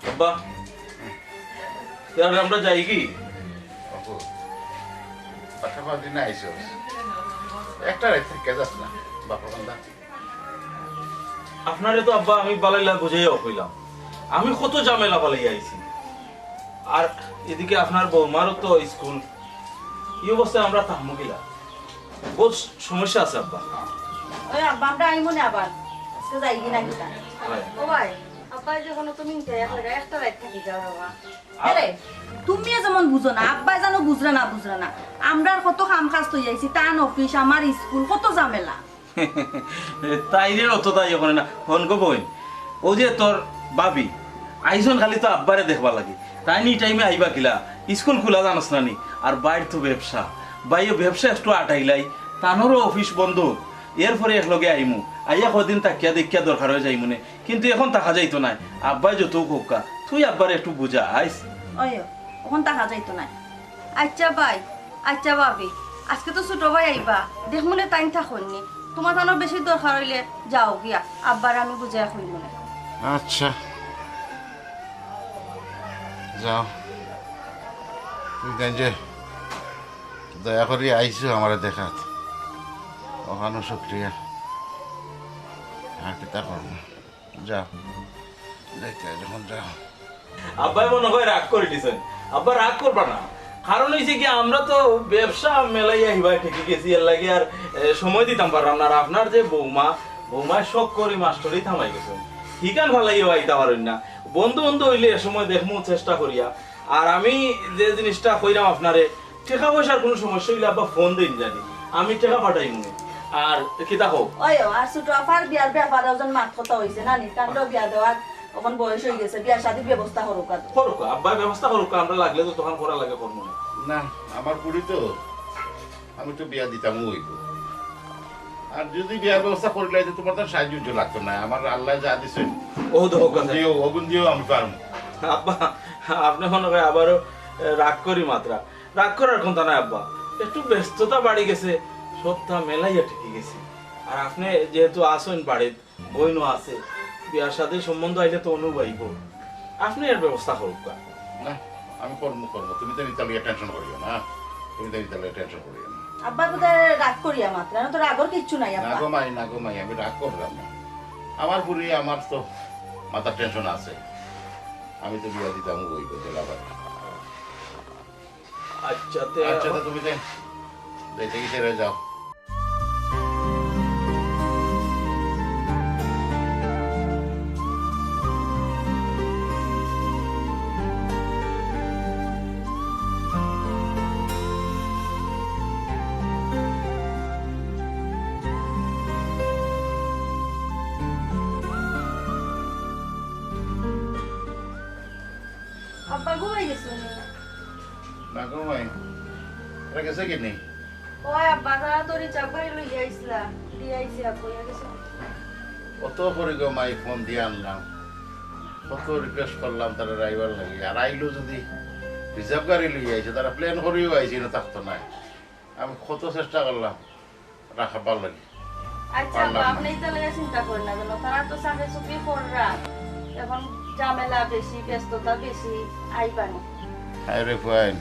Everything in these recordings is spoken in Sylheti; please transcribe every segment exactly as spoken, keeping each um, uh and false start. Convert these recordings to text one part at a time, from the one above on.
আব্বা, ইয়ার আমরা যাই কি? অপু, পাশাপাশি না আইসস। একটা রাইত থেকে যাস না, বাপর কান্দা। আপনারে তো আব্বা আমি বালাইলা বুঝাইয়াও কইলাম, আমি কত ঝামেলা বালাইয়া আইছি। আর এদিকে আপনার বৌমারও তো স্কুল, এই অবস্থায় আমরা থাকমু কিলা? বহুত সমস্যা আছে আব্বা। ওই আব্বা, আমরা আইমু নে আবার। আজকে যাই কি না কিতা? হয়। ও ভাই, আব্বা যে কোনো তুমি নিতে এক জায়গায় একটা রাইত থাকি যাও বাবা। আ- আরে, তুমি যেমন বুঝো না, আব্বায় জানো বুঝরা না বুঝরা না। আমরার কত কাম কাজ তো আইছি, তান অফিস, আমার স্কুল, কত ঝামেলা। তাইরে অত তাই ওখানে না, হন গো বইন, ও যে তোর ভাবি, আইসন খালি তো আব্বারে দেখবার লাগি। তাইন ই টাইমে আইবা কিলা? স্কুল খোলা জানোস না নি? আর বাইর তো ব্যবসা, বাইও ব্যবসা একটু আটাইলাই, তানরও অফিস বন্ধ। এরপরে একলগে আইমু, আইয়া কদিন থাকিয়া দেখিয়া দরকার অয় যাইমু নে। কিন্তু এখন থাকা যাইতো নায়, আব্বায় যত কউক্কা, তুই আব্বারে একটু বুঝা আইস। ওই, অখন থাকা যাইতো নায়। আচ্ছা ভাই, আচ্ছা ভাবি, আজকে তো ছোট ভাই আইবা, দেখমু নে তাইন থাকইন নি। তুমার তানর বেশি দরকার অইলে যাও গিয়া, আব্বারে আমি বুঝাইয়া কইমু নে। আচ্ছা, যাও। তুমি তাইন যে দয়া করি আইছো আমারে দেখাত, অখানও শুক্রিয়া। আর কিতা করমু? যাও, যাইতে যখন যাও। আব্বায় মনে হয় রাগ করি দিছেন। আব্বা রাগ করবা না, কারণ অইছে কি আমরা তো ব্যবসা মেলাইয়া হিবায় ঠেকি গেছি, এর লাগি আর এ, সময় দিতাম পারলাম না। আর আপনার যে বৌমা, বৌমায় শখ করি মাস্টরি থামাই গেছেন, হিখান ফালাইয়াও আইতা পারইন না। বন্ধু বন্ধু অইলে এ সময় দেখমু চেষ্টা করিয়া। আর আমি যে জিনিসটা কইরাম আপনারে, টেকা পয়সার কুনু সমস্যা অইলে আব্বা ফোন দেইন জানি, আমি টেকা পাঠাইমু নে। আর কিতা কও? ওই, আর ছোট আফার বিয়ার ব্যাপারে ওজন মাত কথা অইছে না নি? তানরও বিয়া দেওয়ার অখন বয়স অই গেছে, বিয়া শাদির ব্যবস্থা করউক্কা। করউক্কা, আব্বা ব্যবস্থা করউক্কা, আমরা লাগলে যতখান করা লাগে করমু নে। না, আমার পুড়ি তো, আমি তো বিয়া দিতামউ অইবো। আর যুদি বিয়ার ব্যবস্থা করিলাই তো তুমার তো সাহায্য উহায্য লাগতো নায়, আমার আল্লায় যা দিছইন। ও তো হউক্কা। দিও, অগুন দিও আমি পারমু। আব্বা, আপনে মনে হয় আবারও, এ, রাগ করি মাতরা। রাগ করার কুন্তা নাই আব্বা, একটু ব্যস্ততা বাড়ি গেছে, সপ্তাহ মেলাইয়া ঠেকি গেছি। আর আপনে যেহেতু আছইন বাড়িত, বইনও আছে, বিয়ার শাদির সম্বন্ধ আইলে তো অনু আইবো, আপনে এর ব্যবস্থা করউক্কা। না, আমি করমু, করমু, তুমি তাইন ইতা লইয়া টেনশন করিও না, তুমি তাইন ইতা লইয়া টেনশন করিও না। আব্বা বোধহয় রাগ করিয়া মাতরা, না তো রাগর কিচ্ছু নাই না আব্বা। গো মাই, না গো মাই, আমি রাগ করলাম না। আমার পুড়ি, আমার তো মাথার টেনশন আছে, আমি তো বিয়া দিতামউ অইবো, দুলাভাই। আচ্ছা, তে আচ্ছা, তে তুমি যাই, যাইতে কি সেরে যাও। আব্বা ঘুমাই গেছো নি? না ঘুমাই। এরা গেছে কি নেই? ওই আব্বা, তারা তো রিজার্ভ গাড়ি লইয়া আইছলা, দিয়া আইছি আব্বা, ইয়া গেছে। অত করি গো মাই ফোন দিয়া আনলাম, কত রিকোয়েস্ট করলাম তারা ড্রাইভার লাগি, আর আইলো যদি রিজার্ভ গাড়ি লইয়া আইছে, তারা প্ল্যান করিও আইছে, না থাকতো নায়। আমি কত চেষ্টা করলাম রাখবার লাগি। আচ্ছা, পারলাম না। আপনি ইতা লইয়া চিন্তা করেন না কেন? তারা তো চাকরি চুকরি কররা। এখন ঝামেলা বেশি, ব্যস্ততা বেশি, আইবা নি। হায় রে ফুয়াইন,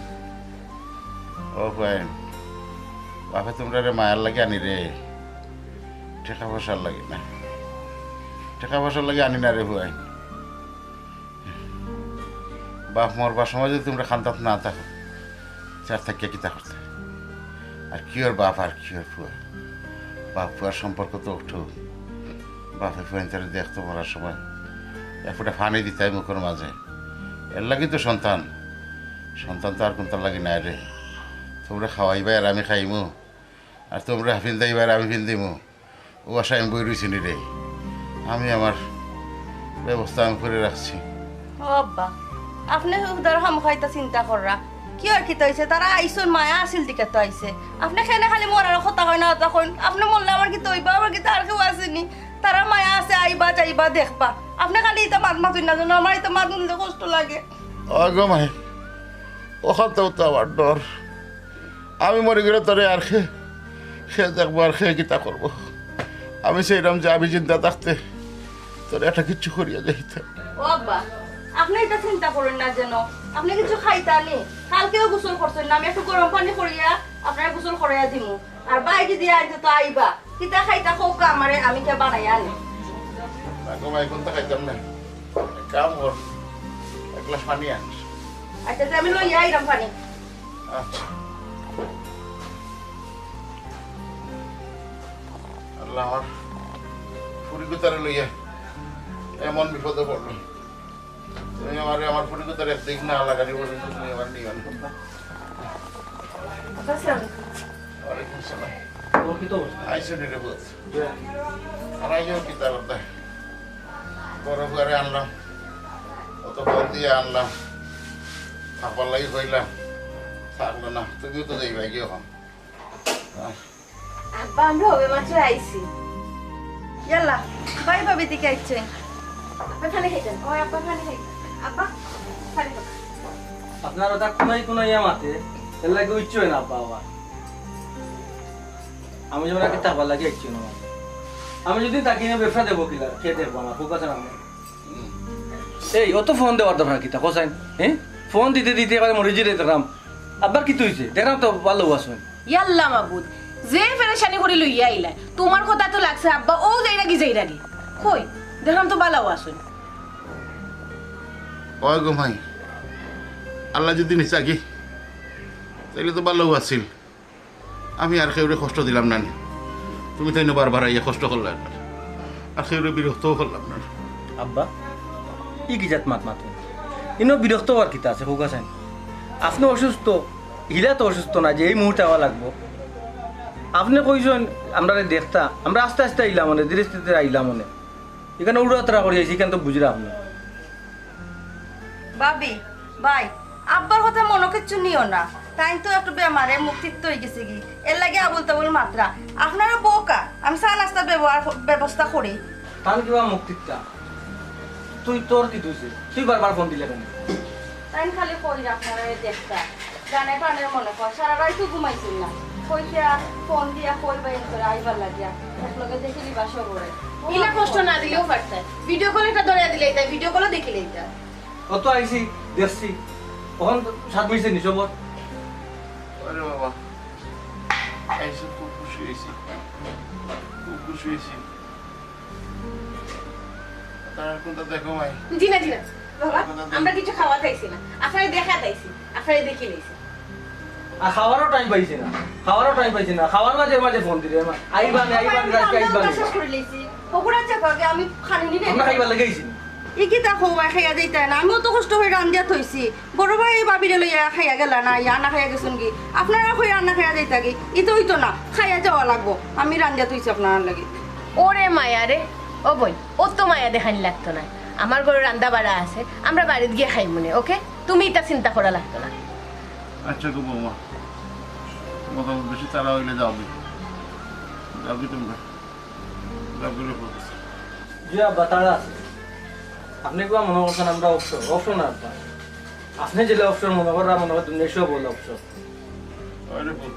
ও ফুয়াইন, বাপে তুমরারে মায়ার লাগি আনি রে। টেকা পয়সার লাগি না, টেকা পয়সার লাগি আনি না রে পুয়াইন। বাপ মরবার সময় যদি তুমরা খান্দাত না থাকো, তে আর থাকিয়া কিতা করতায়? আর কিওর বাপ আর কিওর পুয়া, বাপ পুয়ার সম্পর্ক তো উঠো। বাপে পুয়াইন্তরে দেখতো মরার সময়, এক ফুটা পানি দিতায় মুখর মাঝে। এর লাগি তো সন্তান, সন্তান তো আর কুনতার লাগি নায় রে। তুমরা খাওয়াইবায় আর আমি খাইমু, আর তুমরা ফিন্দাইবায় আর আমি ফিন্দিমু। ও আশায় আমি বই রইছি নি রে, আমি আমার ব্যবস্থা আমি করি রাখছি। ও আব্বা, আপনে হুদার খামোখা ইতা চিন্তা কররা। কিওর কিতা অইছে? তারা আইছইন, মায়া আছিল দেখিয়া তো আইছে। আপনে কেনে খালি মরার কথা কইন, কথা কইন। আপনে মরলে আমার কিতা অইবো? আমার কিতা আর কেউ আছে নি? তারার মায়া আছে, আইবা, যাইবা, দেখবা। আপনে খালি ইতা মাত মাতইন না যেন, আমার ইতা মাত হুনলে কষ্ট লাগে। ও গো মাই, অখানটাউ তো আমার ডর। আমি মরি গেলে তোরে আর কে, কে দেখবো আর কে কিতা করবো? আমি চাইরাম যে আমি জিন্দা থাকতে তোরে একটা কিচ্ছু করিয়া যাইতাম। ও আব্বা, আপনে ইতা চিন্তা করইন না যেন। আপনে কিচ্ছু খাইতা নি? কালকেও গোসল করছইন না, আমি একটু গরম পানি করিয়া আপনারে গোসল করাইয়া দিমু। আর বাইরে দিয়া আইতে তো আইবা, কিতা খাইতা কউক্কা আমারে, আমি কিয়া বানাইয়া আনি। না গো মাই, কুন্তা খাইতাম না। এক কাম কর, এক গ্লাস পানি আন। আচ্ছা, তে আমি লইয়া আইরাম পানি। আচ্ছা। আল্লাহ, আমার ফুরিগুতারে লইয়া এমন বিপদে পড়লাম। তুমি আমারে, আমার ফুরিগুতারে একদিক না লাগানি পর্যন্ত তুমি আমারে নিও না। আচ্ছা, স্যার। ওয়ালাইকুম আসসালাম। তোর কিতা অবস্থা? আইছো নি রে পুত? আর আইও কিতা করতে? বড় পুয়ারে আনলাম, অত ফোন দিয়া আনলাম, থাকবার লাগি কইলাম, থাকলো না। তুমিও তো যাইবায় গিয়া অখন। আহ। আব্বা, আমরা সবে মাত্র আইছি। ইয়াল্লা, ভাই ভাবি দিকে আইছে। আব্বা পানি খাইতেন। ও আব্বা পানি খাইতেন। আব্বা, পানি খাও। আপনার ওটা কোনাই কোনাইয়া মাতে, এর লাগি ইচ্ছে হয় না আব্বা আমার। আমি যেমন আগে থাকবার লাগি ইচ্ছে না আমার। আমি যদি থাকি না, ব্যবসা দেবো কিলা? কে দেখবো আমার? ফোকাস আমার। এই, অত ফোন দেওয়ার দরকার কিতা, কোসাইন? হ্যাঁ? ফোন দিতে দিতে এবারে মরে জিরে দেখলাম। আব্বার কিতা অইছে? দেখলাম তো ভালা আছইন। ইয়াল্লা মাবুদ, যে পেরেশানি করি লইয়া আইলায়, তুমার কথা তো লাগছে আব্বা, অউ যাইরাগি যাইরাগি। কই, দেখলাম তো ভালা আছইন। ওই গো মাই, আল্লায় যদি নিছাগি, তাইলে তো ভালা আছিল। আমি আর কেউরে কষ্ট দিলাম না নি। তুমি তাইন বারবার আইয়া কষ্ট করলায় না। আর কেউরে বিরক্তও করলাম না। আব্বা, ই কি জাত মাত মাতইন? ইনো বিরক্ত অওয়ার কিতা আছে, কউক্কা চাইন? আপনে অসুস্থ, হিলা তো অসুস্থ না যে এই মুহূর্তে আওয়া লাগবো। আপনে কইছইন আমরারে দেখতা, আমরা আস্তে আস্তে আইলাম অনে, ধীরে স্থিরে আইলাম অনে। ইখান উড়াতাড়া করি আইছি, ইখান তো বুঝরা আপনে। ভাবি, ভাই, আব্বার কথা মনো কিচ্ছু নিও না। তাইন তো একটু বেমারে মুখ তিত্ত অইগেছেগি, এরলাগি আবুল তাবুল মাতরা। আপনারা বউক্কা, আমি চা নাস্তার ব্যবহার, ব্যবস্থা করি। তান কিবা মুখ তিত্তা? তুই তোর কিতা অইছে? তুই বারবার ফোন দিলে কেনে? তাইন খালি কইরা আপনারারে দেখতা। জানে প্রাণে মনো কয়, সারা রাইত তো ঘুমাইছইন না। কইতা, ফোন দিয়া কইবা এন করে আইবার লাগিয়া। একলগে দেখিলিবা সবরে। ইলা কষ্ট না দিলেও পারতায়। ভিডিও কল একটা ধরিয়া দিলাইতা, ভিডিও কলও দেখিলাইতা। অত আইছি, দেখছি। অখন সাত মিনিট নিছো বল। আরে বাবা, আইছি, খুব খুশি অইছি। খুব খুশি অইছি। তার কোনটা দেখো মাই? জি না, জি না। বাবা, আমরা কিছু খাওয়াত আইছি না। আপনারে দেখাত আইছি। আপনারে দেখিলাইছি। আর খাওয়ারও টাইম পাইছি না। খাওয়ারও টাইম পাইছি না। খাওয়ার মাঝে মাঝে ফোন দিলে, মা, আইবা নে, আইবা নে, আজকে আইবা নে। শেষ করি লাইছি। পকোড়া চা খাওয়া, আমি খানি নিবে। আমরা খাইবার লাগি আইছি না। ই কিতা কও ভাই, খাইয়া যাইতা না? আমিও তো কষ্ট করি রান্ধিয়া থইছি। বড় ভাই এই ভাবিরে লইয়া খাইয়া গেলা না, ইয়া না খাইয়া গেছইনগি। আপনারা কই রান্না খাইয়া যাইতাগি? ই তো অইতো না, খাইয়া যাওয়া লাগবো। আমি রান্ধিয়া থইছি আপনারার লাগি। ওরে মায়া রে, ও বইন, অত মায়া দেখানি লাগতো না। আমার ঘরো রান্দা বাড়া আছে, আমরা বাড়িত গিয়া খাইমুনে, ওকে? তুমি ইতা চিন্তা করা লাগতো না। আচ্ছা গো বৌমা, তোমার বেশি তাড়া অইলে যাওগি, যাওগি তুমরা, যাওগি রে পুত। জি আব্বা, তাড়া আছে। আপনে কিবা মনো করছইন আমরা অবসর, অবসর না আব্বা। আপনে যেলা অবসর মনো কররা, মনো কর দুনিয়ার সব অইল অবসর। আরে পুত,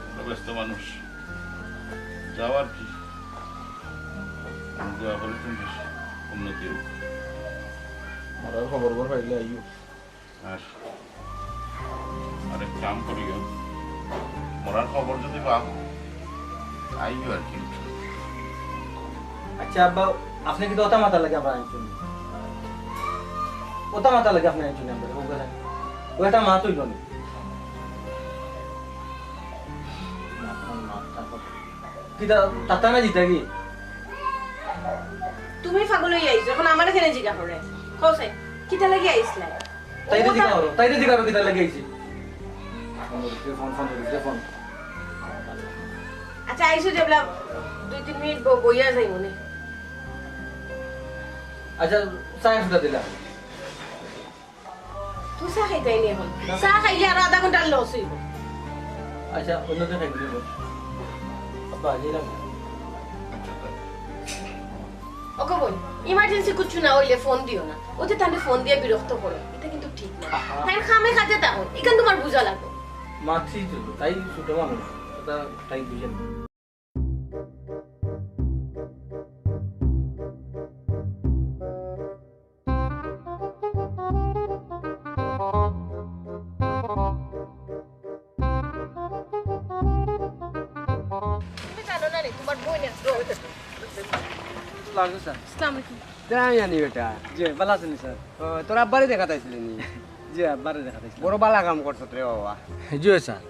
আমরা ব্যস্ত মানুষ, যাও আর কি। দোয়া করি তুমরার উন্নতি অউক। মরার খবর পাইলে আইও। আর আরেক কাম করিও, মরার খবর যদি পাও, আইও আর কি। আচ্ছা আব্বা, আপনে কিতা অতা মাতার লাগি আমরারে আনছইন নি? অতা মাতার লাগি আপনে আনছইন নি আমরারে? ও কথা, ও একটা মাত অইলো নি। কিতা, তাতা না জিতা কি? তুমি পাগল অইয়া আইছো, এখন আমারে কেনে জিগা করে? কও চাই, কিতার লাগি আইছলায়? তাইরে জিগা করো, তাইরে জিগা করো কিতার লাগি আইছি। Phone, phone, phone, phone. আচ্ছা, আইছো যেবলা দুই তিন মিনিট ব-, বইয়া যাই মনে। আচ্ছা, চা একটা দিলা। তুই চা খাইতায় নি এখন? চা খাইলে আরো আধা ঘন্টার লস অইবো। আচ্ছা, অন্যদিন খাইবো। আব্বা, আজ এলাম। ওকে বল, ইমার্জেন্সি কিচ্ছু না অইলে ফোন দিও না। অউ যে তানরে ফোন দিয়া বিরক্ত করো, ইটা কিন্তু ঠিক না। আহা। তাইর কামে কাজে থাকো, ইখান তুমার বুঝা লাগবো। মাতছি তো, তাই ছোট মানুষ, অতা তাই বুঝে না। তুমি জানো না নি, তুমার বইন একজন। লাগছে স্যার। আসসালামু আলাইকুম। জানি বেটা। জি, ভালা আছইন নি স্যার? ও, তোর আব্বারে দেখাত আইছলে নি? জি, আব্বারে দেখাত আইছলাম। বড় ভালা কাম করছত রে বাবা। জি স্যার।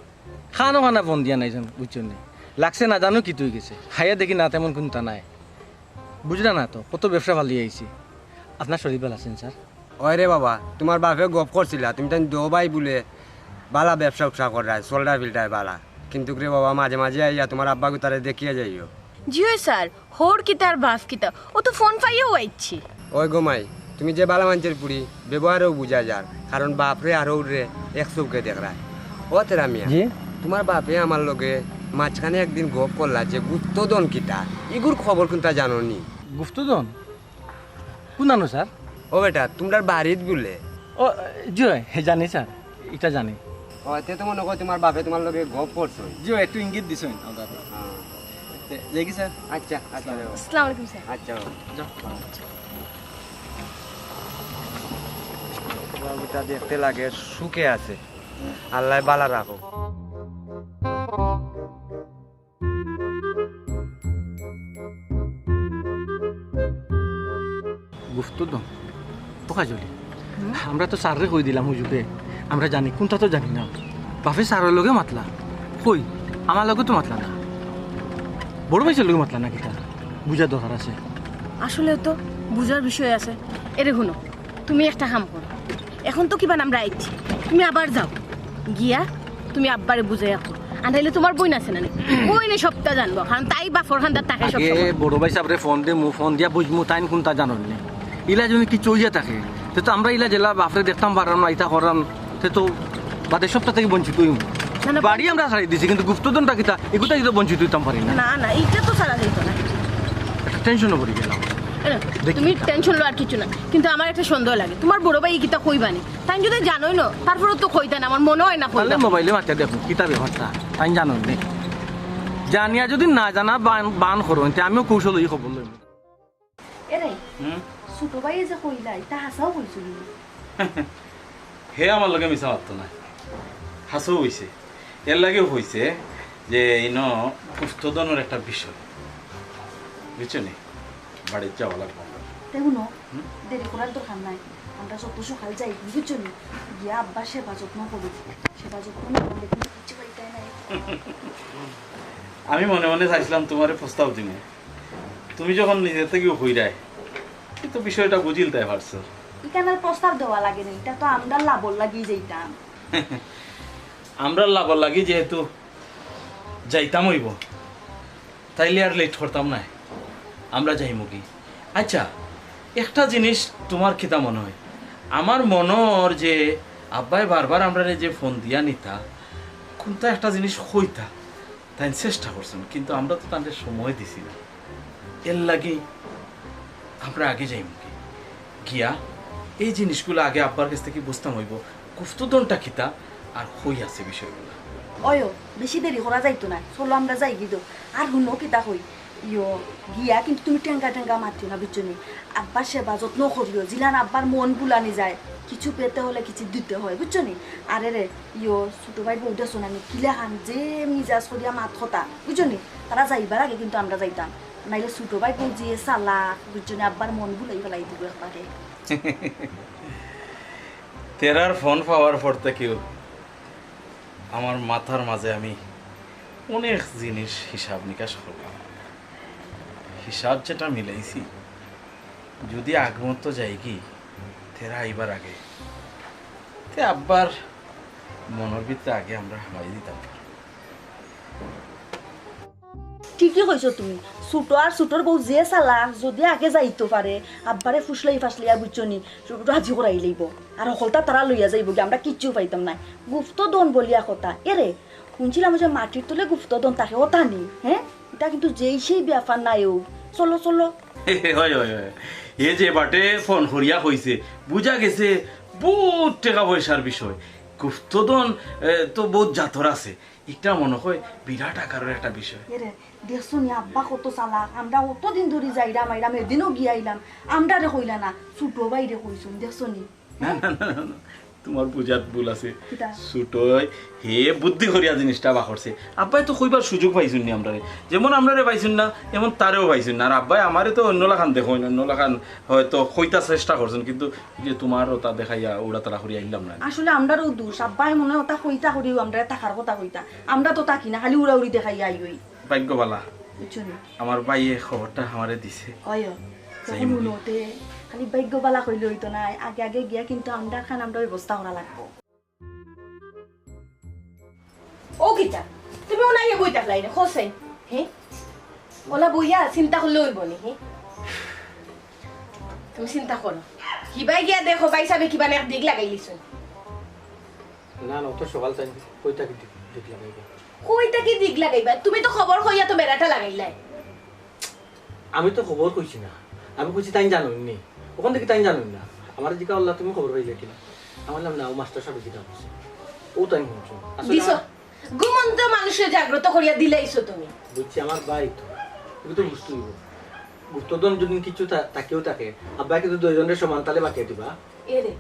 খানো খানা ফোন দিয়া নাইছইন, বুঝছইন নি? লাগছে না জানো কিতা অইগেছে। খাইয়া দেখি না তেমন কুন্তা নাই। বুঝরা না তো, কত ব্যবসা ফালিয়া আইছি। আপনার শরীর ভালা আছইন স্যার? ওই রে বাবা, তুমার বাপে গপ করছিলা, তুমি তাইন দুই ভাই বুলে ভালা ব্যবসা উবসা কররায়, চলরায় ফিররায় ভালা। কিন্তুক রে বাবা, মাঝে মাঝে আইয়া তুমার আব্বা গুতারে দেখিয়া যাইও। জি অয় স্যার, হউর কিতা আর বাপ কিতা, অউ তো ফোন পাইয়াউ আইছি। ওই গো মাই, তুমি যে ভালা মানষর পুড়ি, ব্যবহারেউ বুঝা যার, কারণ বাপরে আর হউররে এক চউখে দেখরায়। ও তেরা মিয়া, জি? তুমার বাপে আমার লগে মাঝখানে একদিন গপ করলা যে গুপ্তধন কিতা, ইগুর খবর কুন্তা জানো নি? গুপ্তধন? কুনানো স্যার? ও বেটা, তুমরার বাড়িত বুলে। ও, জি অয়, হে জানি স্যার, ইটা জানি। ও, তে তো মনো কয় তুমার বাপে তুমার লগে গপ করছইন। জি অয়, একটু ইঙ্গিত দিছইন আমরারে। হ্যাঁ। তে, যাই কি স্যার? আচ্ছা, আচ্ছা। আসসালামু আলাইকুম স্যার। আচ্ছা। যাও। বাবুটা দেখতে লাগে সুখে আছে। আল্লায় ভালা রাখো। গুপ্তধন? ও কাজলি, হুম? আমরা তো স্যাররে কই দিলাম হুজুরে, আমরা জানি, কুন্তা তো জানি না। বাপে স্যারর লগে মাতলা, কই, আমার লগে তো মাতলা না। বড় ভাইছার লগে মাতলা না কিতা? বুঝার দরকার আছে। আসলে তো বুঝার বিষয় আছে। এরে হুনো, তুমি একটা কাম করো, এখন তো কিবা আমরা আইছি, তুমি আবার যাও, গিয়া তুমি আব্বারে বুঝাইয়া কও। আর নাইলে তুমার বইন আছে না নি? বইনে সবটা জানবো, কারণ তাই বাপর কান্দাত থাকে সব আগে সময়। বড় ভাইছাবরে ফোন দিমু, ফোন দিয়া বুঝমু তাইন কুন্তা জানইন নি। ইলা যদি কিচ্ছু অইয়া থাকে, তে তো আমরা ইলা যেলা বাপরে দেখতাম পাররাম না, ইতা কররাম, তে তো বাদে সবটা থাকি বঞ্চিত অইমু। না, না, বাড়ি আমরা ছাড়ি দিছি, কিন্তু গুপ্তধনটা কিতা, ইগুতা কিতা বঞ্চিত অইতাম পারি না। না, না, ইটা তো ছাড়া যাইতো না। একটা টেনশনও পড়ি গেলাম। এ না, দেখি তুমি কিতা। টেনশন লওয়ার কিচ্ছু না, কিন্তু আমার একটা সন্দেহ লাগে, তুমার বড় ভাই ইকিতা কইবা নি? তাইন যদি জানইন না, তারপরেও তো কইতা না, আমার মনো অয় না তাইলে কইবা। মোবাইলে মাতিয়া দেখো, কিতা ব্যাপারটা, তাইন জানইন নি। জানিয়া যদি না জানা বান, বান করইন, তে আমিও কৌশল অই খবর লইমু। এরে, হুম? ছোট ভাইয়ে যে কইলা, ইতা হাছাউ কইছইন নি? হে আমার লগে মিছা মাততো নায়, হাছাউ কইছে। এরলাগিউ কইছে যে ইনো গুপ্তধনর একটা বিষয়, বুঝছো নি? বাড়িত যাওয়া লাগবো আমরার। তে হুনো, হুম? দেরি করার দরকার নাই, আমরা যত সকাল যাই, বুঝছো নি? গিয়া আব্বার সেবা যত্ন করি, সেবা যত্ন না করলে কিন্তু কিচ্ছু পাইতায় নায়। আমি মনে মনে চাইছিলাম তুমারে প্রস্তাব দিমু, তুমি যখন নিজে থাকিউ কইরায়, কিন্তু বিষয়টা বুঝিলতায় পারছো। ইখান আর প্রস্তাব দেওয়া লাগে না, ইটা তো আমরার লাভর লাগি যাইতাম। আমরার লাভর লাগি যেহেতু যাইতাম অইবো, তাইলে আর লেট করতাম নায়, আমরা যাইমুগি। আচ্ছা, একটা জিনিস তুমার কিতা মনো অয়? আমার মনো অর যে আব্বায় বারবার আমরারে যে ফোন দিয়া নিতা, কুন্তা একটা জিনিস কইতা, তাইন চেষ্টা করছইন, কিন্তু আমরা তো তানরে সময় দিছি না। এরলাগি আমরা আগে যাইমুগি। গিয়া এই জিনিসগুলা আগে আব্বার গেছ থাকি বুঝতাম অইবো, গুপ্তধনটা কিতা আর কই আছে বিষয়গুলা। অয়, বেশি দেরি করা যাইতো না, চলো আমরা যাইগি তো। আর হুনো কিতা কই, ইয়ো, গিয়া কিন্তু তুমি টেঙ্গা টেঙ্গা মাতিও না, বুঝছো নি? আব্বার সেবা যত্ন করিও, যেলান আব্বার মন ভুলানি যায়, কিছু পেতে হলে কিছু দিতে হয়, বুঝছো নি? আরে রে, ইয়ো, ছোট ভাই বউ দেখছো না নি, কিলাখান যে মিজাজ করিয়া মাত কথা, বুঝছো নি? তারা যাইবার আগে কিন্তু আমরা যাইতাম। নাইলে ছোট ভাই বউ যে চালাক, বুঝছো নি, আব্বার মন ভুলাই ফেলাই দিব একবারে। তেরার ফোন পাওয়ার পর থাকিউ আমার মাথার মাঝে আমি অনেক জিনিস হিসাব নিকাশ করলাম। হিসাব যেটা মিলাইছি, যদি আগমতো যাইগি, তেরা আইবার আগে, তে আব্বার মনর ভিতরে আগে আমরা হামাই দিতাম। ঠিকই কইছো তুমি, ছোট আর ছোটর বউ যে চালাক, যদি আগে যাইতো পারে, আব্বারে ফুসলাই ফাসলাইয়া বুঝছো নি, রাজি করাই লইব। আর হকলতা তারা লইয়া যাইব গি, আমরা কিচ্ছু পাইতাম না। গুপ্তধন বলিয়া কথা, এরে, শুনছিলাম ওই যে মাটির তলে গুপ্তধন থাকে, ওটা নি, হ্যাঁ? এটা কিন্তু যেই সেই ব্যাপার নায় ও। চলো, চলো। হয়, হয়, হয়। এ যে বাটে ফোন করিয়া কইছে, বুঝা গেছে বহুত টাকা পয়সার বিষয়। গুপ্তধন, এ, তো বহুত জাতর আছে। এটা মনে হয় বিরাট আকারের একটা বিষয়। এরে, দেখছো নি আব্বা কত চালাক, আমরা অতদিন ধরি যাইরাম আইরাম, এদিনও গিয়া আইলাম, আমরারে কইলা না, ছোট ভাইরে কইছুন, দেখছো নি? না, না, না, না, না। তোমার বুঝাত ভুল আছে। কিতা? ছোট হে বুদ্ধি করিয়া জিনিসটা বার করছে। আব্বায় তো কইবার সুযোগ পাইছুন নি আমরারে। যেমন আমরারে পাইছুন না, এমন তারেও পাইছুন না। আর আব্বায় আমারে তো অন্য লাখান দেখইন, অন্য লাখান হয়তো কইতা চেষ্টা করছুন, কিন্তু ওই যে তোমার ওটা দেখাইয়া উড়াতাড়া করিয়া আইলাম না। আসলে আমরারও দোষ, আব্বায় মনে হয় ওটা কইতা করিও আমরারে থাকার কথা কইতা। আমরা তো থাকি না, খালি উড়াউড়ি দেখাইয়া আইওই। ভাগ্য ভালা। বুঝছো নি? আমার ভাইয়ে খবরটা আমারে দিছে। অয়, যাই তখন মুগি। হুনো, তে খালি ভাগ্য ভালা কইলে হইতো না, আগে আগে গিয়া কিন্তু আমরার খান আমরার ব্যবস্থা করা লাগবো। ও কিতা? তুমি ওনাইয়া বই থাকলাই রে, খোসে? হে? ওলা বইয়া চিন্তা করলে হইব নি, হে? তুমি চিন্তা করো। হিবাই গিয়া দেখো, ভাইসাবে কিবা না এক দিক লাগাই লিছুন। না, না, অত সকাল চাই, কই থাকি দিক, দিক লাগাইবা? কই থাকি দিক লাগাইবা? তুমি তো খবর কইয়া তো বেড়াটা লাগাইলাই। আমি তো খবর কইছি না, আমি কইছি তাইন জানইন নি, ওখান থাকি তাইন জানইন না। আমারে জিকা আল্লাহ তুমি খবর পাইলে কিনা? আমি বললাম, না, ও মাস্টার সাবে কিতা করছে, ও তাইন শুনছো। আসলে দিছো? ঘুমন্ত মানুষরে জাগ্রত করিয়া দিলাইছো তুমি। বুঝছি, আমার ভাই তো, তুমি তো বুঝতে হইব। গুপ্তধন যদি কিছু থা-, থাকিও থাকে, আব্বা কিন্তু দুইজনের সমান তালে বাকিয়ে দিবা। এরে,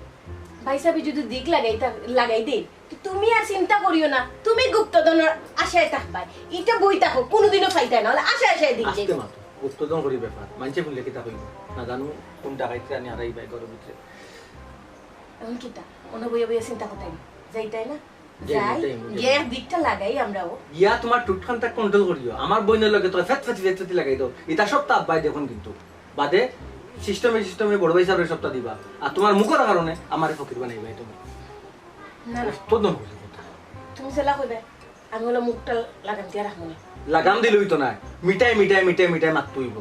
ভাইসাবে যদি দিক লাগাই তা-, লাগাই দেই, তো তুমি আর চিন্তা করিও না, তুমি গুপ্তধনর আশায় থাকবায়। ইটা বই থাকো, কোনোদিনও ফাইতায় না, হলে আশায় আশায় দিক আস্তে যাইব। মাতো, গুপ্তধন করি ব্যাপার, মানষে শুনলে কিতা কইব? না জানো কোন ডাকাইতে আনি হারাই ভাই ঘরের ভিতরে। এখন কিতা? অনো বইয়া বইয়া চিন্তা করতাই না, যাইতাই না? যাই, যাই, যাই, যাই। গিয়া এক দিকটা লাগাই আমরাও। গিয়া তোমার টুটখানটা কন্ট্রোল করিও, আমার বইনের লগে তোরা ফেত ফেতি ফেত ফেতি লাগাই দাও, এটা সবটা আব্বাই দেখুন কিন্তু। বাদে সিস্টেমে সিস্টেমে বড় ভাইসাবরে সবটা দিবা। আর তোমার মুখর কারণে আমারে ফকির বানাইবায় তুমি। না, না। গুপ্তধন করি কথা। তুমি যেলা কইবে, আমি ওলা মুখটা লাগাম দিয়া রাখবো না। লাগাম দিলে হইতো না, মিঠাই মিঠাই মিঠাই মিঠাই মাততে হইব।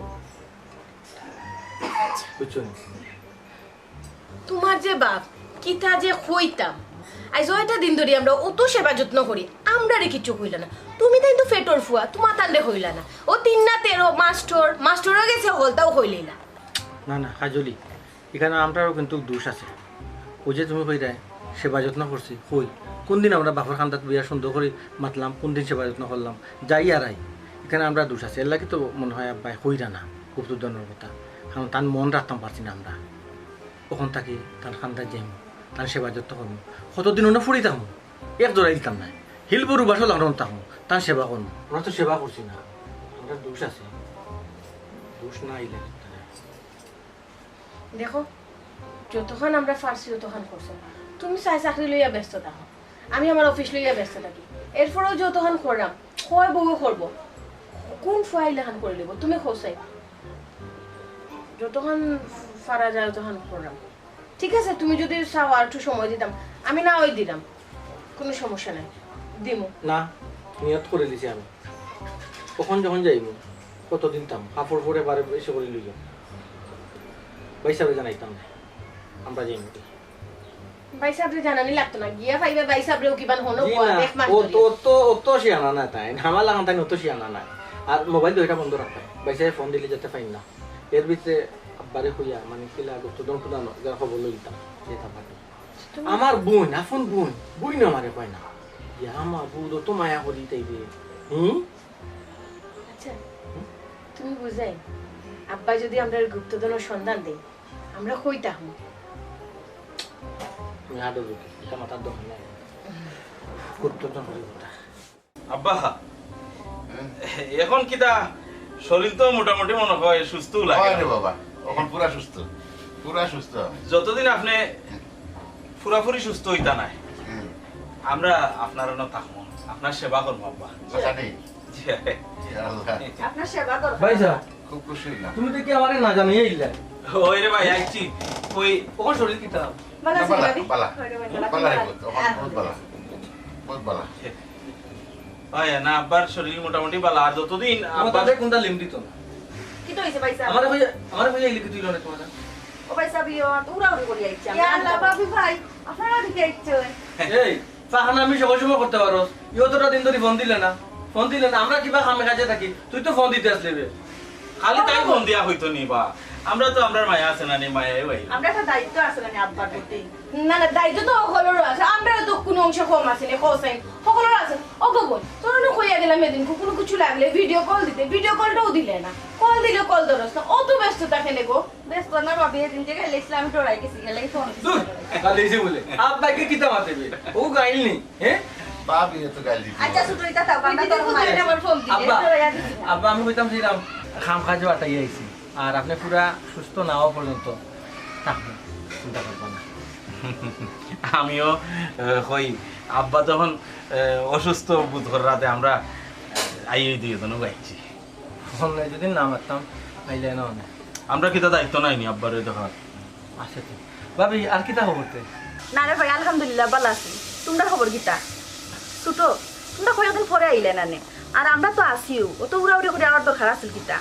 বুঝছো নি? তোমার যে বাপ, কিতা যে কইতাম। আইজ অয়টা দিন ধরি আমরা অত সেবা যত্ন করি, আমরারে কিচ্ছু কইলা না। তুমি তাইন তো ফেটর ফুয়া, তোমার তানরে কইলা না। ও তিন না তেরো, মাস্টর, মাস্টরও গেছে, হলতাও কইলেই না। না, না, কাজলি, এখানে আমরারও কিন্তু দোষ আছে। ওই যে তুমি কইরায়, সেবা যত্ন করছি, কই? কোন দিন আমরা বাপর কান্দাত বইয়া সুন্দর করি মাতলাম, কোন দিন সেবা যত্ন করলাম? যাই আর আই, এখানে আমরা দোষ আছে। এর লাগি তো মনে হয় আব্বায় কইরা না গুপ্তধনর কথা, কারণ তান মন রাখতাম পারছি না আমরা। ওখান থাকি তান কান্দাত যাইমু, তান সেবা যত্ন করমু, কতদিন অনো ফুড়ি থাকমু, এক জোড়া দিতাম না, হিলবরু বাসো লাগানো থাকমু, তান সেবা করমু। আমরা তো সেবা করছি না, আমরা দোষ আছে, দোষ না আইলে দেখো, যতক্ষণ আমরা পারছি, ততক্ষণ করছো। তুমি চাই চাকরি লইয়া ব্যস্ত থাকো, আমি আমার অফিস লইয়া ব্যস্ত থাকি। এরপরেও যতক্ষণ করলাম, কয় বউয়ে করবো, কোন ফুয়া ইলাখান করে লইব? তুমি কও চাই, যতক্ষণ পারা যায়, ততক্ষণ করলাম। ঠিক আছে, তুমি যদি চাও আর একটু সময় দিতাম, আমি না ওই দিলাম, কোনো সমস্যা নাই, দিমু। না, নিয়ত করে দিছি আমি। কখন যখন যাইমু, কতদিন থাম, কাপড় পরে বারে এসে করে লইয়া। ভাইসাবরে জানাইতাম না, আমরা যাইমু। ভাইসাবরে জানানি লাগতো না, গিয়া পাইবে ভাইসাবরেও কিবান হনো জি বয়া না, দেখ মার ও তো, ধরিয়া। ও তো, ও তো শিয়ানা না তাই, আমার লাগান তাই অত শিয়ানা না। আর মোবাইল তো এটা বন্ধ রাখবে, ভাইসাবে ফোন দিলে যেতে পাইন না। এর ভিতরে আব্বারে কইয়া, মানে, কিলা গুপ্তধন প্রদান, যার খবর লইতাম, যেতাম পারি। তুমি আমার বোন, আপন বোন, বোন আমারে কয় না। ইয়া মা, বুদ তো মায়া করি তাই রে। হুম? আচ্ছা, তুমি বুঝাই, আব্বা যদি আমরা গুপ্তধনর সন্ধান দেই, আমরা কই থাকমু? তুমি হাঁটো দেখি, এটা মাথার দোকান নাই। গুপ্তধন করি কথা। আব্বা, এখন কিতা শরীর তো মোটামুটি মনে হয় সুস্থ লাগে। হয় রে বাবা, অখন পুরা সুস্থ, পুরা সুস্থ আমি। যতদিন আপনি পুরাপুরি সুস্থ হইতা নাই, হুম। আমরা আপনার অনো থাকমু, আপনার সেবা করমু আব্বা। আচ্ছা, নেই। জি। ইয়া আল্লাহ। আপনার সেবা করমু। ভাই সাহেব, খুব খুশি হইলাম। তুমি দেখি আমারে না জানাইয়া আইলা। ওই রে ভাই, আইছি। ওই ওর শরীর কিতা? বালা আছি, বালা, ভাবি। বালা। ওই রে ভাই, বালা। বালা রে পুত, অখন বহুত বালা। বহুত বালা। ওই না, আব্বার শরীর মোটামুটি বালা। আর যতদিন আব্বার তাতে কোনটা লিম দিত না। কিতা হইছে ভাই সাহেব? আমারে কইয়া, আমারে কইয়া ইলে কিতা হইলো না তোমার? ও ভাই সাহেব, ইয়ো, তো উড়াউড়ি করি আইছি আমি। ইয়া আল্লাহ, ভাবি ভাই, আপনারা দেখি আইছেন। এই, তাহান আমি সকাল সময় করতে পারো। ইয়ো তোরা দিন ধরে ফোন দিলে না। ফোন দিলে না, আমরা কিবা কামে কাজে থাকি, তুই তো ফোন দিতে আসলে বে। খালি তাই ফোন দিয়া হইতো নি বা। আমরা তো আমরার মায়া আছে না নি, মায়াই ভাই। আমরা একটা দায়িত্ব আছে না নি আব্বার প্রতি। না, না, দায়িত্ব তো হকলরও আছে, আমরারও তো কোনো অংশে কম আছে নি, হোসেন, হকলরও আছে। ও গো বোন, তোরা না কইয়া গেলাম এদিন, কোনো কিছু লাগলে ভিডিও কল দিতে, ভিডিও কলটাও দিলে না। কল দিলে কল ধরস না, অত ব্যস্ত থাকে নে গো। ব্যস্ত না ভাবি, এদিন যে গেলে ইসলাম ডরাই গেছি, গেলে ফোন দিছি। দূর, খালি এসে বলে, আব্বাকে কিতা মাতে বে? ও গাইল নি, হ্যাঁ? ভাবি তো গাইল দিতে আচ্ছা, পারে। ছোট ইতা থাক, আমরা তোর মায়ের আমার ফোন দিলে, আব্বা, ডরাই গেছি। আব্বা, আমি কইতাম যে এরকম খাম কাজে বাটাই আইছি। আর আপনি পুরা সুস্থ না হওয়া পর্যন্ত থাকবেন, চিন্তা করবেন না। আমিও, আহ, কই, আব্বা যখন, আহ, অসুস্থ বোধ করাতে আমরা, আহ, আইয়ে দুইজন গাইছি। ফোন নাই যদি না মারতাম, আইলে না অনে। আমরা কিতা দায়িত্ব নাই নি আব্বারে দেখার? আছে তো। ভাবি, আর কিতা খবর তে? না রে ভাই, আলহামদুলিল্লাহ, ভালা আছি। তোমরা খবর কিতা? ছোট, তোমরা কয়েকদিন পরে আইলে না নে। আর আমরা তো আছিও, অত উড়াউড়ি করি আওয়ার দরকার আছিল কিতা?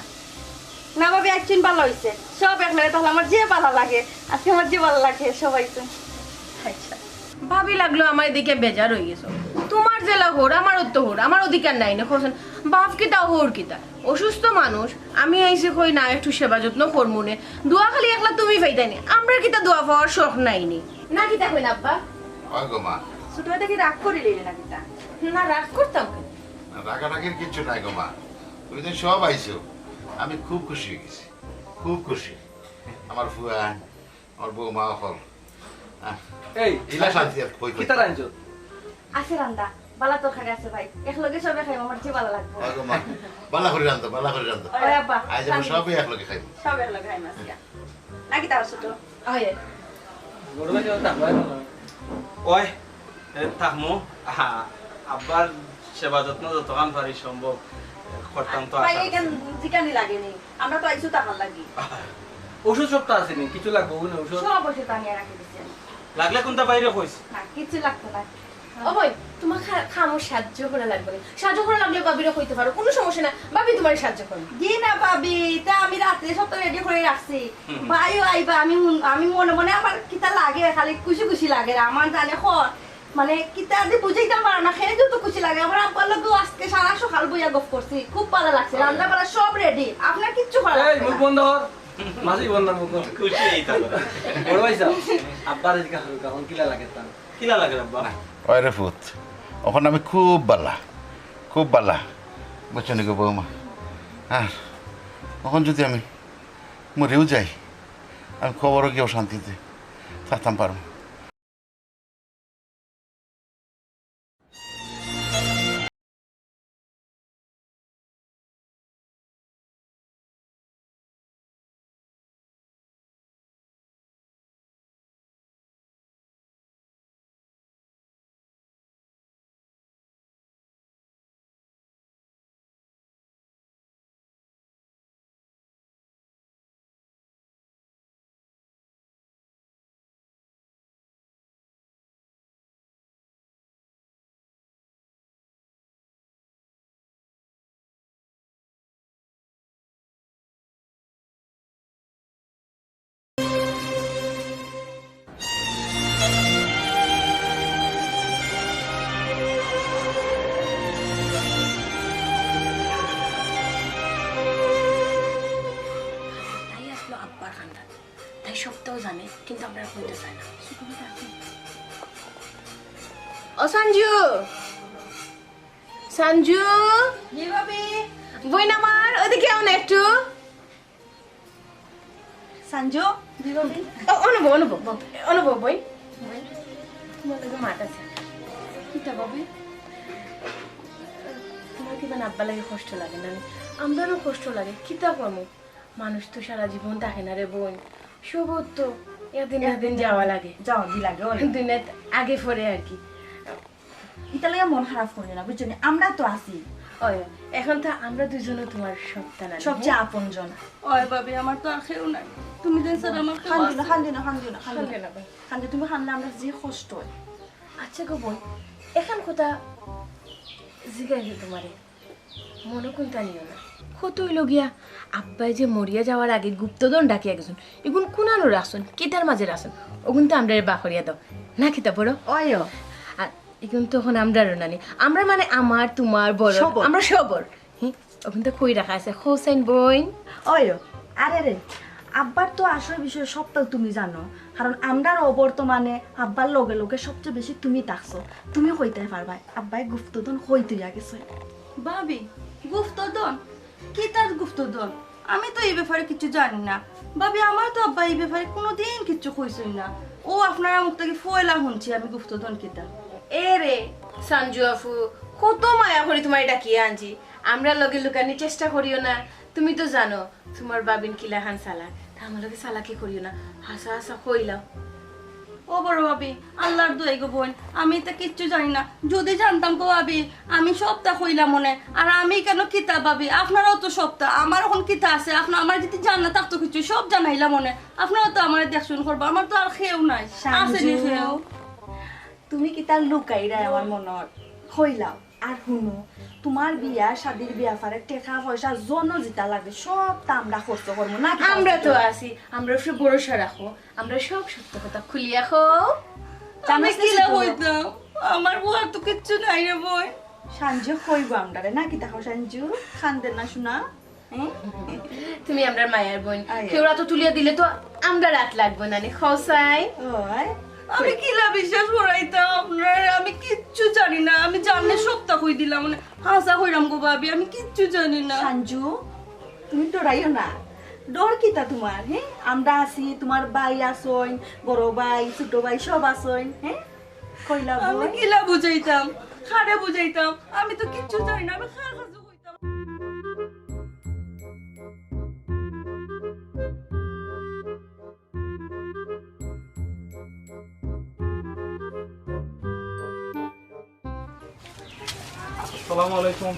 না ভাবি, একদিন ভালা হইছে। সব একলগে তাহলে আমার যে ভালা লাগে, আজকে আমার যে ভালা লাগে, সব আইছে। আচ্ছা। ভাবি লাগলো আমার এদিকে বেজার হয়ে গেছো। তোমার জেলা হোর, আমার তো হোর, আমার অধিকার নাই না, হোসেন। বাপ কিতা, হোর কিতা? অসুস্থ মানুষ, আমি আইছি কই না একটু সেবা যত্ন করমু নে। দোয়া খালি একলা তুমি পাইতায় নি, আমরা কিতা দোয়া পাওয়ার শখ নাই নি? না কিতা কইন আব্বা? ওই গো মা। ছোট দেখি রাগ করি লইলে না কিতা? না, রাগ করতাম কেন? না, রাগারাগির কিচ্ছু নাই গো মা। তুমি তো সব আইছো, আমি খুব খুশি হয়ে গেছি, খুব খুশি। আমার ফুয়া, আমার বৌমা অকল। আহ, এই, ইলা শান্তি আর কই কই। কিতা রাঞ্জো? আছে রান্দা, বালা তরকারি আছে ভাই। একলগে সবে খাইমু, আমার যে বালা লাগবো। ওই গো মা, বালা করি রান্ধো, বালা করি রান্ধো। ওই আব্বা, আইজ আমরা রান্ধি। সবে একলগে খাইমু। সবে একলগে খাইমু আজকে। নাকি তাও ছোট? ওই। বড় ভাই, ওটা হয় না। ওই, এ, থাকমু। আহা, আব্বার সেবা যত্ন যতখান পারি সম্ভব, এ, করতাম তো ভাই, আশা এখান করছি। জিকানি লাগেনি। আমরা তো আইসু তাহার লাগি। ওষুধ সব তো আছে নি, কিছু লাগবো না ওষুধ? সব ওষুধ আনিয়া রাখি দিছি আমি। লাগলে কোনটা বাইরে কইস? না, কিছু লাগতো না। ও বই, তোমার খা-, খামো সাহায্য করা লাগবে না। সাহায্য করা লাগলে ভাবিরে কইতে পারো, কোনো সমস্যা না। ভাবি তোমার সাহায্য করবে। জি না ভাবি, তা আমি রাত্রে সব তো রেডি করে রাখছি। হুম, হুম। ভাইও আইবা, আমি মন-, আমি মনে মনে আমার কিতা লাগে, খালি খুশি খুশি লাগে রে। আমার জানে খ-, মানে কিতা যে বুঝাইতাম পারো না, খেয়ে যত খুশি লাগে। আমার আব্বার লগেও আজকে সারা সকাল বইয়া গপ করছি, খুব ভালা লাগছে। রান্না বাড়া সব রেডি, আপনার কিচ্ছু করা এই, লাগবে মুখ না। বন্ধ কর। মাঝেই বন্ধ মুখ বন্ধ। খুশি এই তো। বড় ভাই সাহেব, আব্বার আজকে হালকা, এখন কিলা লাগে তার? কিলা লাগে আব্বা? ওই রে পুত, অখন আমি খুব বালা, খুব বালা, বুঝছো নি গো বৌমা? আর অখন যদি আমি মরিও যাই, আমি কবরো গিয়াও শান্তিতে থাকতাম পারমু। তাই আসলো আব্বার কান্দাত। তাই সবটাও জানে, কিন্তু আমরা কইতে চাই না। ও সঞ্জু, সঞ্জু। জি ভাবি। বইন আমার, ওদিকে আও না একটু। সঞ্জু, জি ভাবি। ও, অনুভব, অনুভব, বইন। বইন, তোমার লগে মাত আছে। কিতা ভাবি? তোমার কিবা আব্বার লাগি কষ্ট লাগে না? আমরারও কষ্ট লাগে, কিতা করমু? মানুষ তো সারা জীবন থাকে না রে বইন, সবর তো একদিন না একদিন যাওয়া লাগে। যাওয়া দি লাগে, অয়। দুনিয়াত আগে পরে আর কি। ইতা লইয়া মন খারাপ করিও না, বুঝছো নি? আমরা তো আছি। অয়, এখন তো আমরা দুইজনও তুমার সবতা না নি, সবচেয়ে আপনজন। অয় ভাবি, আমার তো আর কেউ নাই, তুমি যেন ছাড়া আমার কেউ আছে। কান্দিও না, কান্দিও না, কান্দিও না, কান্দিও না। কান্দিও না। কান্দিও, তুমি কান্দলে আমরার যে কষ্ট অয়। আচ্ছা গো বইন, এখান কথা জিগাইলে তুমারে মনো কুনতা নিও না। কত অইলো গিয়া, আব্বায় যে মরিয়া যাওয়ার আগে গুপ্তধন ডাকিয়া গেছইন, ইগুন কুনানো রাখছইন, কিতার মাঝে রাখছইন, অগুন তো আমরারে বার করিয়া দেও। না কিতা বড়? অয়। আর ইগুন তো এখন আমরারও নানি। আমরা মানে আমার, তুমার, বড়, সবর। আমরা সবর। হি, অগুন তো কই রাখা আছে, কও চাইন বইন। অয়, আরে রে, আব্বার তো আসল বিষয় সবতাউ তুমি জানো, কারণ আমরারও বর্তমানে আব্বার লগে লগে সবচেয়ে বেশি তুমি থাকছো, তুমি কইতায় পারবায় আব্বায় গুপ্তধন কই থইয়া গেছইন। ভাবি, গুপ্তধন? কিতার গুপ্তধন? আমি তো ই ব্যাপারে কিচ্ছু জানি না। ভাবি, আমার তো আব্বায় ই ব্যাপারে কুনুদিন কিচ্ছু কইছইন না। অউ আপনারার মুখ থাকি পয়লা হুনছি আমি গুপ্তধন কিতা। এ রে, সানজু আফু, কত মায়া করি তুমারে ডাকিয়া আনছি। আমরার লগে লুকানির চেষ্টা করিও না। তুমি তো জানো তুমার ভাবিন কিলাখান চালাক, তে আমার লগে চালাকি করিও না, হাছা হাছা কইলাও। ও বড় ভাবি, আল্লার দোয়াই গো বইন, আমি ইতা কিচ্ছু জানি না। যুদি জানতাম গো ভাবি, আমি সবতা কইলাম অনে। আর আমি কেনে কিতা ভাবি, আপনারাও তো সবতা, আমার অখন কিতা আছে, আপনার, আমার যুদি জানা থাকতো কিচ্ছু, সব জানাইলাম অনে। আপনারাও তো আমারে দেখশুন করবা, আমার তো আর কেউ নাই, আছে নি সানজু, কেউ? তুমি কিতা লুকাইরায় আমার মনো অয়? কইলাও। আর হুনো, তুমার বিয়া শাদির ব্যাপারে টেকা পয়সা যত যেতা লাগে সবতা আমরা খরচ করমু, না কিতা? আমরা তো আছি, আমরার উপরে ভরসা রাখো, আমরা সব সত্য কথা খুলিয়া কও। আমি কিলা কইতাম? আমার বউর তো কিচ্ছু নাই রে বইন। সানজু কইবো আমরারে, না কিতা কও সানজু? কান্দে না সোনা। হুম? তুমি আমরার মায়ার বইন। আয়। কেউ আতো তুলিয়া দিলে তো আমরার আত লাগবো না নি, কও চাইন। ওই। আমি কিলা বিশ্বাস করাইতাম আপনারে? আমি কিচ্ছু জানি না। আমি জানলে সবতা কই দিলাম। মানে, হাছা কইরাম গো ভাবি, আমি কিচ্ছু জানি না। সানজু, তুমি ডরাইও না। ডর কিতা তুমার, হে? আমরা আছি, তুমার ভাই আছইন, বড় ভাই, ছোট ভাই সব আছইন, হে? কইলা আমি বইন। কিলা বুঝাইতাম? কারে বুঝাইতাম? আমি তো কিচ্ছু জানি না। আমি কার কাছে কইতাম? আসসালামু আলাইকুম।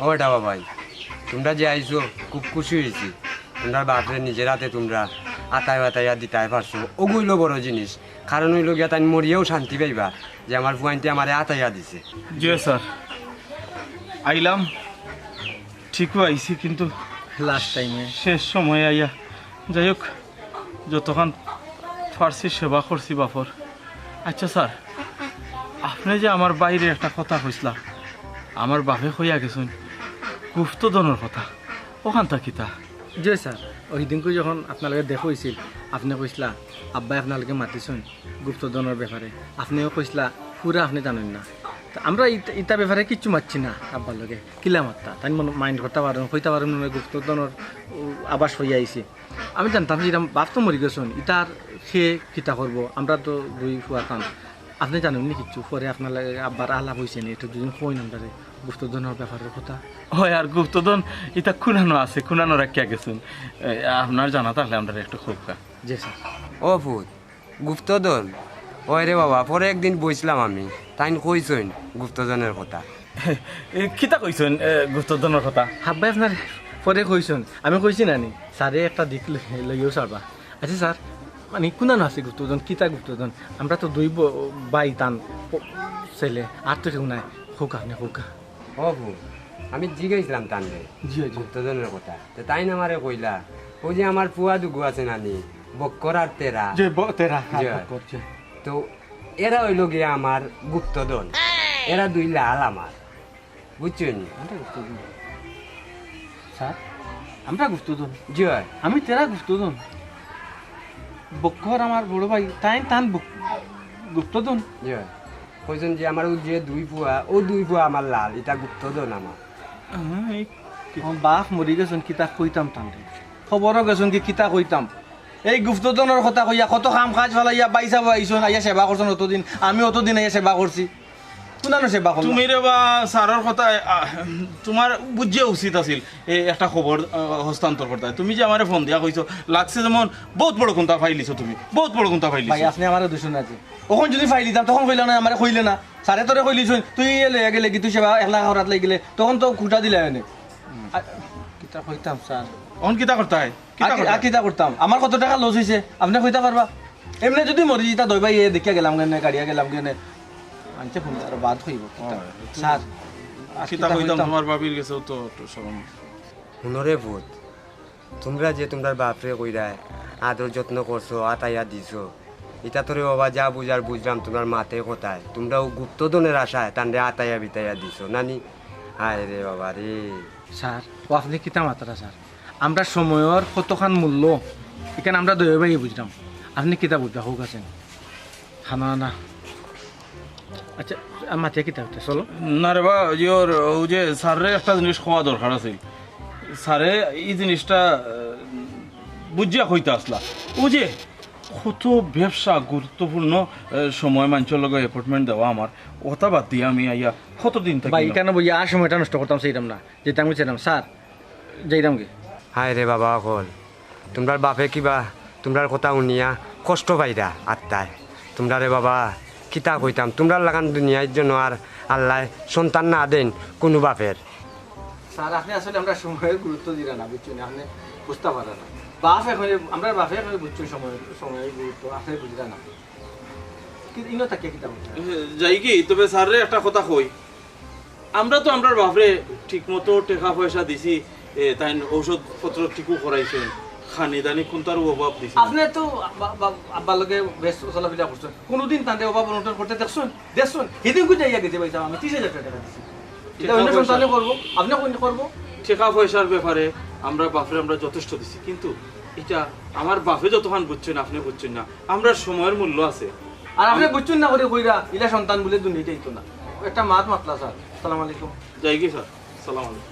ও বেটা বাবাই, তুমরা যে আইছো, খুব খুশি অইছি। তুমরার বাপরে নিজর আতে তুমরা আতাই বাতাইয়া দিতায় পারছো, অগু অইলো বড় জিনিস। কারণ অইলো গিয়া তাইন মরিয়াও শান্তি পাইবা যে আমার ফুয়াইন্তে আমারে আতাইয়া দিছে। জি স্যার, আইলাম, ঠিকউ আইছি, কিন্তু লাস্ট টাইমে। শেষ সময়ে আইয়া। যাই হোক, যতখান পারছি সেবা করছি বাপর। আচ্ছা স্যার, আপনে যে আমার ভাইরে একটা কথা কইছলা, আমার বাপে কইয়া গেছইন গুপ্তধনর কথা, অখানটা কিতা? জি স্যার, ওই দিনকু যখন আপনার লগে দেখা অইছিল, আপনে কইছলা আব্বায় আপনার লগে মাতিছইন গুপ্তধনর ব্যাপারে, আপনেও কইছলা পুরা আপনে জানইন না। তে আমরা ইতা, ইতা ব্যাপারে কিচ্ছু মাতছি না আব্বার লগে। কিলা মাততা? তাইন মনো মাইন্ড করতা পারইন, কইতা পারইন মনো অয় গুপ্তধনর, উ, আভাস পাইয়া আইছি। আমি জানতাম যে ইতা বাপ তো মরি গেছইন, ইতার কে কিতা করবো? আমরা তো দুই ফুয়া তান। আপনে জানইন নি কিচ্ছু? পরে আপনার লগে আব্বার আলাপ অইছে নি, একটু দুদিন কইন আমরারে গুপ্তধনর ব্যাপারর কথা। অয়, আর গুপ্তধন ইতা কুনানো আছে, কুনানো রাখিয়া গেছইন। এ, আপনার জানা থাকলে আমরারে একটু কউক্কা। জি স্যার। ও ফুত, গুপ্তধন? অয় রে বাবা, পরে একদিন বইছলাম আমি, তাইন কইছইন গুপ্তধনর কথা। এ, কিতা কইছইন, এ, গুপ্তধনর কথা? আব্বায় আপনার পরে কইছইন, আমি কইছি না নি, স্যারে একটা দিক লই-, লইয়াউ ছাড়বা। আচ্ছা স্যার, মানে কুনানো আছে গুপ্তধন, কিতা গুপ্তধন? আমরা তো দুই ব-, ভাই তান প-, ছেলে, আর তো কেউ নাই। কউক্কা আপনে, কউক্কা। ও ফুত, আমি জিগাইছলাম তানরে জি, জি। গুপ্তধনর কথা। তে তাইন আমারে কইলা, অউ যে আমার ফুয়া দুগু আছে না নি, বক্কর আর তেরা। জি, ব-, তেরা, হ্যাঁ, জি। বক্কর, জি। তো এরা অইলো গিয়া আমার গুপ্তধন। এরা দুই লাল আমার। বুঝছইন নি? আমরা গুপ্তধন। স্যার, আমরা গুপ্তধন। জি অয়। আমি তেরা গুপ্তধন। বক্কর আমার বড় ভাই, তাইন তান বক-, গুপ্তধন। জি অয়। কইছইন যে আমার অউ যে দুই ফুয়া, অউ দুই ফুয়া আমার লাল, ইতা গুপ্তধন আমার। হ্যাঁ, এই কি-, আমার বাপ মরি গেছইন, কিতা কইতাম তানরে? কবরো গেছইন গি, কিতা কইতাম? এই গুপ্তধনর কথা কইয়া কত কাম কাজ ফালাইয়া বাইসাব আইছইন, আইয়া সেবা করছইন অতদিন, আমি অতদিন আইয়া সেবা করছি। কুনানো সেবা করলাম? তুমি রে বা স্যারর কথা, আহ, তুমার বুঝা উচিত আছিল, এ, একটা খবর, আহ, হস্তান্তর করতায়। তুমি যে আমারে ফোন দিয়া কইছো, লাগছে যেমন বউত বড় কুন্তা পাইলিছো তুমি, বউত বড় কুন্তা পাইলিছো। ভাই, আপনে আমারে দুষইন না যে। অখন যুদি পাইলিতাম, তখন কইলা না, আমারে কইলে না। স্যারে তোরে কইলিছইন, তুই ইয়ে লইয়া গেলে কি, তুই সেবা একলা করাত লাগি গেলে, তখন তো খুটা দিলা অনে। আর কিতা কইতাম স্যার? অখন কিতা করতায়? কিতা আর কি-, করতায়? আর কিতা করতাম? আমার কত টেকা লস অইছে, আপনে কইতা পারবা? এমনে যুদি মরি যিতা দই ভাই, এ দেখিয়া গেলাম কেনে, গাড়িয়া গেলাম কেনে, আনছে ফোন আরো বাদ অইবো। কিতা? অয়। স্যার, আর কিতা কিতা কইতাম কইতাম? তুমার ভাবির গেছেও তো একটু শরম। হুনো রে পুত, তুমরা যে তুমরার বাপরে কইরায়, আদর যত্ন করছো, আতাইয়া দিছো, ইতা তো রে বাবা যা বুঝার বুঝলাম, তুমরার মাতে কথায়, তুমরা অউ গুপ্তধনের আশায় তানরে আতাইয়া বিতাইয়া দিছো, নানি? হায় রে বাবা রে। স্যার, অউ আপনে কিতা মাতরা স্যার? আমরার সময়র কতখান মূল্য, ইখান আমরা দই ভাইয়ে বুঝরাম। আপনে কিতা বুঝবা, কউক্কা চাইন। খানা না। আচ্ছা, আর মাতিয়া কিতা অইতা, চলো। না রে বা, ওই যে ওর, অউ যে স্যাররে একটা জিনিস কওয়া দরকার আছিল। স্যারে ই জিনিসটা, আহ, বুঝিয়া কইতা আছলা। অউ যে কত ব্যবসা গুরুত্বপূর্ণ, আহ, সময় মানষর লগে appointment দেওয়া আমার, অতা বাদ দিয়া আমি আইয়া কতদিন থাকি ভাই, না। ইখানো বইয়া আর সময়টা নষ্ট করতাম চাইরাম না, যাইতাম চাইরাম। স্যার, যাইরাম গি। হায় রে বাবা অকল, তুমরার বাপে কিবা তুমরার কথা হুনিয়া কষ্ট পাইরা আত্মায়। তুমরারে বাবা কিতা কইতাম, তুমরার লাখান দুনিয়াত যেন আর আল্লায় সন্তান না দেইন কুনু বাপের। স্যার, আপনে আসলে আমরার সময়র গুরুত্ব দিরা না, বুঝছইন? আপনে বুঝতা পাররা না। বাপ অকলে, আমরার বাপে অকলে বুঝছইন সময়, সময়র গুরুত্ব, আপনে বুঝরা না। কি, ইনো থাকিয়া কিতা বুঝরা? যাই কি, তবে স্যাররে একটা কথা কই, আমরা তো আমরার বাপরে ঠিক মতো টেকা পয়সা দিছি, এ, তাইন ঔষধপত্র ঠিকউ করাইছইন, খানি দানি কুন্তারও অভাব দিছি না। আপনে তো আব্বা, আব্বা, আব্বার লগে বেশ চলাফিরা করছইন, কুনুদিন তানরে অভাব অনটন করতে দেখছইন? দেখছইন? হিদিনকু যাইয়া গেছে ভাই সাব, আমি তিশ হাজার টেকা দিছি। ইটা টেকা অন্য পয়সা। সন্তানে করবো, আপনে কুন করবো? টেকা পয়সার ব্যাপারে আমরার বাপরে আমরা যথেষ্ট দিছি, কিন্তু ইটা আমার বাপে যতখান বুঝছইন, আপনে বুঝছইন না। আমরার সময়র মূল্য আছে। আর আপনে বুঝছইন না করি কইরা, ইলা সন্তান বুলে দুনিয়াত আইতো না। একটা মাত মাতলা স্যার। সালাম আলাইকুম। যাই গি স্যার, সালাম আলাইকুম।